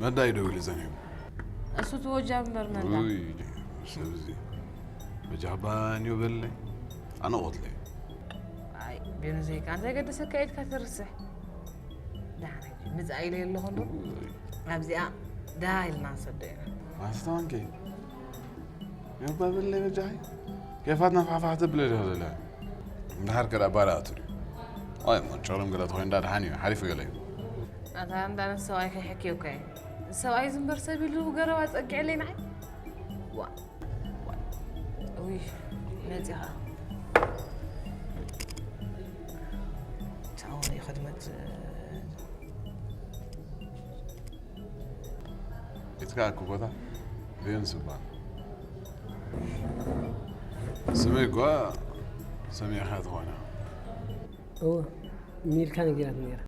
መዳ እዩ ደዊሉ ዘንዩ። እሱ ትወጃ እምበር መዳ። ውይ፣ ሰብዚ በጃባን እዩ በለይ። ኣነ ቆትለይ። ኣይ፣ ቤኑ ዘይካ ዘይገደሰካ ኢድካ ትርስሕ። ዳሕና ምጻእ ኢለ ኣለኹ ዶ? ኣብዚኣ ደሃ ኢልና ንሰዶ ኢና። ማስተዋንከ የባበለይ በጃይ። ከፋትና ፋፋሕ ተብለ ዲኻ ዘለ። እንድሓር ከዳ ባዳ ኣቱ ድዩ? ኣይ፣ ሞንጨሮም ገለ ተኾይኑ ዳድሓን እዩ። ሓሪፍ ገለ እዩ። ኣታ እንዳ ንሰብኣይ ከይሕክየካ እዩ። ሰብኣይ ዝንበር ሰብ ኢሉ ገረባ ጸጊዐለይ ንዓይ። ዋ፣ ዋ። ውይ፣ መጺኻ። ቻው፣ ይኸድመት። ይትካእኩ ቦታ ቬኑስ ይበሃል። ስመይ እኳ ሰሚዕኻ ትኾና። እወ፣ ሚልካ ነጊራትኒ ነይራ።